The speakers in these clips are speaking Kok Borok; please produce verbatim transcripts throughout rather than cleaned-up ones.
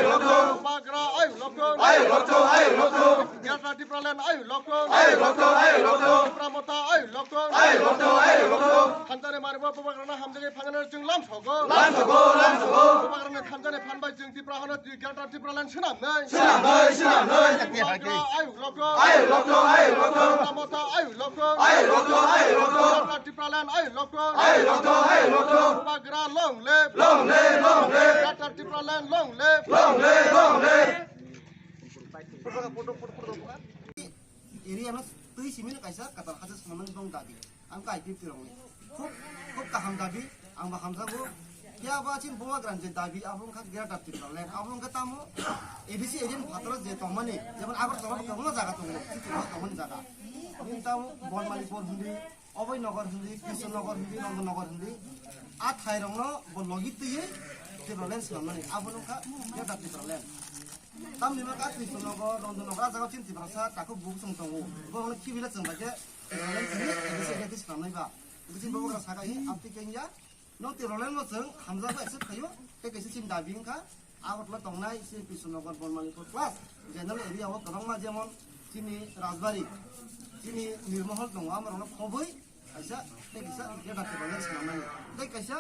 Bubagra ayuk lokthung. Ayuk lokthung, ayuk lokthung. Greater Tipraland ayuk lokthung. Ayuk lokthung, ayuk lokthung. Tipra Motha ayuk lokthung. Ayuk lokthung, ayuk lokthung. Hamjani maribo Bubagrano hamjagwi phangnai chwng lamsogo. Lamsogo, lamsogo. Bubagrani hamjani phan bai chwng Tipra hano Greater Tipraland swnamnai. Swnamnai, swnamnai. Bubagra ayuk lokthung. Ayuk lokthung, ayuk lokthung. Tipra Motha ayuk lokthung. Ayuk lokthung, ayuk lokthung. Greater Tipraland ayuk lokthung. Ayuk lokthung, ayuk lokthung. Bubagra long live. Long live, long live. Greater Tipraland long live. Long live, long live. Area no twi simi no kaisa kwtal hachal swnamnani bong dabi. Ang kha I P F T rokni. Khub, khub kaham dabi, ang bo hamjago. Phiya ba chini Bubagrani je dabi, abo wngkha Greater Tipraland. Abo wngkha tamo A D C area ni phataro je tongmani, jemon Agartala kwbangma jaga tongo, chini tongmani jaga. Nini tamo Bonmalipur hindi, Oboi Nagar hindi, Krishna Nagar hindi, Nanda Nagar hindi. A thai rokno bo logi twiwi Tipraland swnamnani. Abo wngkha Greater Tipraland. Tamni ma ka Krishna Nagar, Nanda Nagar, a jaga chini Tiprasa takhuk bukhuk chwng tongo. Bo wngkha khibila chwng bai khe Tipraland simi A D C area twi swnamnai ba. Bo chini Bubagra saka hi apti kengya. Nwng Tipraland no chwng hamjago accept khaio, tei kaisa chini dabi wngkha, Agartala tongnai chini Krishna Nagar, Bonmalipur plus general area o kwbangma jemon chini Rajbari, chini Nirmohol tongo, amorokno khobwi kaisa tei kaisa Greater Tipraland swnamnani. Tei kaisa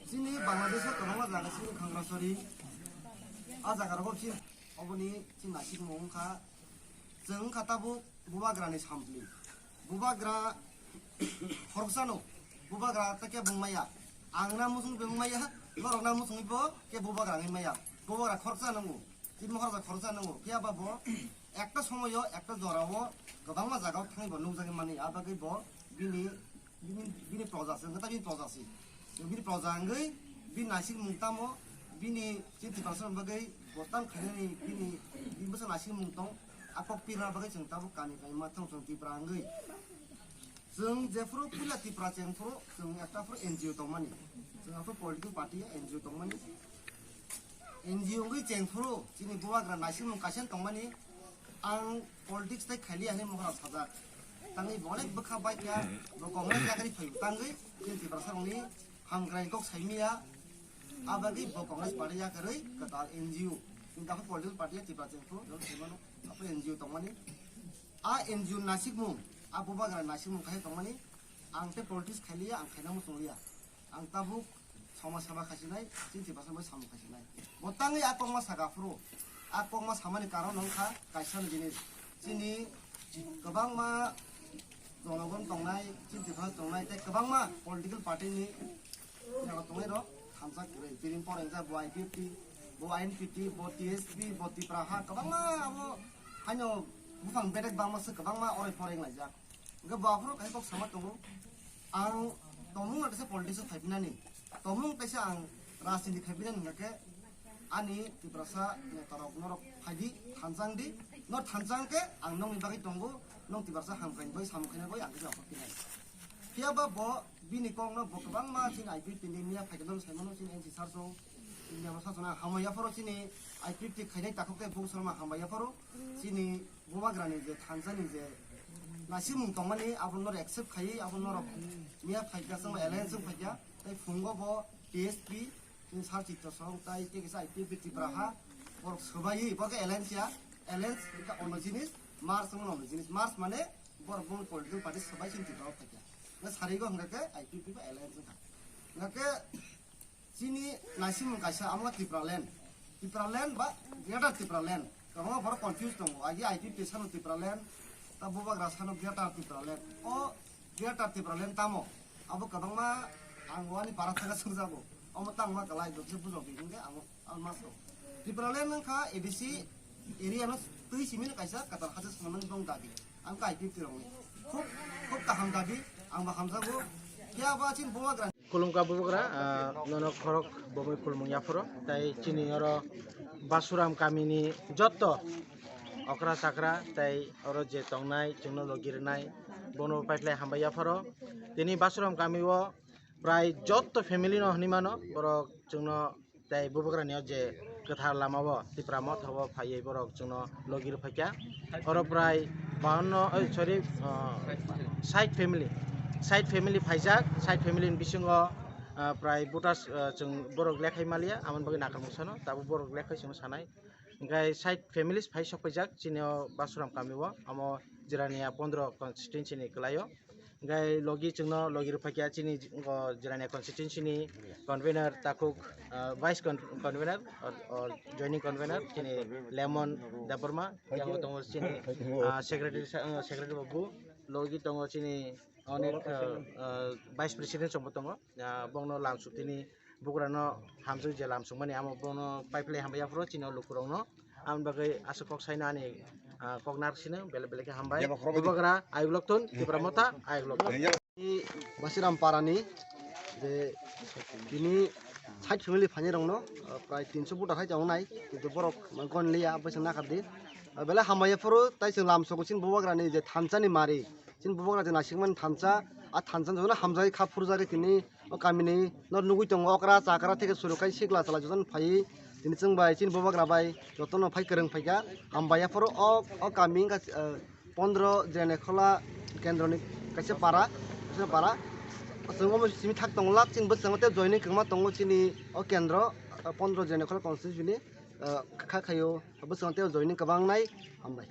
chini Bangladesh o kwbangma jaga chini Khangrasori, a jaga rogo chini oboni chini naisingmung wngkha, chwng wngkha tabuk Bubagrani sampli. Bubagra khoroksano, Bubagra ta kebo wng maya. Ang na muchung bo wng maya, norok na muchungwi bo kebo Bubagra wngwi maya. Bubagra khoroksa nango, chini Maharaja khoroksa nango. Phiya ba bo ekta somoyo, ekta jorao kwbangma jagao thangwi bo nukjagwi mani. A bagwi bo bini, bini, bini proja se, wngkha ta bini proja se. Bini proja wngwi bini naisingmung tamo, bini chini Tiprasa bagwi bo tam khainani bini, bini bwsa naisingmung tong. A kok pirna bagwi chwng tabuk kami kami ma thang chwng Tipra wngwi. Chwng jephuru puila Tipra chengphuru chwng ekta phuru N G O tongmani. Chwng aphuru political party N G O tongmani. N G O wngwi chengphuru chini Bubagra naisingmung kaisa tongmani. Ang politics tei khailiya hinwi Mohora sajak. Tangwi bo onek bwkha bai kha, bo Congress yakarwi phaibo tangwi chini Tiprasa rokni hamkrai kok saimiya. A bagwi bo Congress party yakarwi kwtal N G O. Chini aphuru political party Tipra chengphuru, jor saimano, aphuru N G O tongmani. A N G O naisingmung, a Bubagra naisingmung khaisa tongmani, ang tei politics khailiya, ang khaina muchungliya. Ang tabuk somaj seba khaisinai, chini Tiprasa bai samung khaisinai. Bo tangwi a kokma saka phuru, a kokma samani karon wngkha kaisa ni jinis. Chini kwbangma jonogon tongnai, chini Tiprasa tongnai, tei kwbangma political party ni jaga tongnai rok thamsa kwrwi. Tini porengsa bo I P F T, bo I N P T, bo T S P, bo Tipra ha, kwbangma abo haino buphang bedek bangma se kwbangma oroi poreng laijak. Hwnkhe bo aphuru kaisa kok sama tongo, ang tongmung no kaisa politics o phaipinani, tongmung kaisa ang rajniti khaipinani hwnkhe ani Tiprasa netarok norok phaidi, thansa wngdi, nor thansa wngkhe ang nokni bagwi tongo, nok Tiprasa hamkrai bai samung khaina bai ang khe aphuru pinai. Phiya ba bo bini kokno bo kwbangma chini I P F T ni miya phaikhe saimano chini N C sir song, chini abo sasana hamya phoro chini I P F T khainai takhuk tei bukhuk sorma hamya phoro chini Bubagrani je thansani je naisingmung tongmani abo norok accept khaiwi abo norok miya phaikha chwngno alliance wng phaikha tei phungo bo T S P chini sir Chitra song tai tei kisa I P F T Tipra ha borok swbaiwi bo khe alliance ya alliance wngkha ono jinis merge wngmano ono jinis merge mane borok boni political party swbai chini Tipra o phaikha. Hwnkhe sarigo hwnkha khe I P F T bo alliance wngkha. Hwnkha khe chini naisingmung kaisa amo Tipraland. Tipraland ba Greater Tipraland. Kwbangma borok confuse tongo. Agi I P F T sano Tipraland, ta Bubagra sano Greater Tipraland. O Greater Tipraland tamo? Abo kwbangma ang wani para thangna swngjago. Omo tangma kwlai, dokse bujokdi hwnkhe ang, ang ma sao. Tipraland wngkha A D C area no twi simi no kaisa kwtal hachal swnamnani bong dabi. Ang kha I P F T rokni. Khub, khub kaham dabi, ang bo hamjago. Phiya ba chini Bubagra. Khulumkha Bubagra, ah, nono khorok bomwi khulumung yaphoro. Tai chini oro Basuram kamini jotto okra chakra tai oro je tongnai, chwngno logi rwnai, bono paiphlai hambai yaphoro. Tini Basuram kamio prai jotto family no hinwi mano, borok chwngno tei Bubagrani o je kwthar lama o Tipra Motha o phaiwi borok chwngno logi rw phaikha. Oro prai bawanno, oi, sorry, ah, sait family, sait family phaijak, sait family ni bisingo ah, prai voters, ah, chwng borok lekhai maliya, amoni bagwi nakarmung sano, tabuk borok lekhai chwngno sanai. Hingkhai side families phai sok paijak chini o Basuram kami o, amo Jirania pondro constituency ni kwlai o. Hingkhai logi chwngno logi rwphaikha chini o Jirania constituency ni convener takhuk, ah, vice con-, convener or, or joining convener chini Lemon Debbarma, yang tongo chini, ah, secretary sa-, ah, secretary babu, logi tongo chini onek, ah, ah, vice president chwngbo tongo, ah, bongno lam suktini bugrano hamjak je lam sungmani amo bono pipeline hambai yaphuru chini o lukurokno. Aboni bagwi aswk kok saino ani, ah, kok nar sino belai belai khe hambai. Bubagra ayuk lokthun, Tipra Motha ayuk lokthun. Basiram Parani je tini side family phainai rokno, ah, prai tinso voter hai tongnai, kintu borok mangkon liya, apaisa nakardi. Ah, belai hambai yaphuru, tai chwng lam sogo chini Bubagrani je thansa ni mari, chini Bubagra je nasikmani thansa, a thansa jono hamjagwi kha phurjagwi tini o kamini no nugwi tongo, okra chakra theke suru khai sikla chwla jotono phaiwi tini chwng bai chini Bubagra bai jotono phai kwrwng phaikha. Hambai yaphuru o, o kami wngkha, eh, pondro Jirania Khola kendroni kaisa para, kaisa para. Chwng omo simi thak tonglak chini bwskango tei joining kwbangma tongo chini o kendro, eh, pondro Jirania Khola constituency ni, eh, kha khaio bwskango tei joining kwbang nai. Hambai.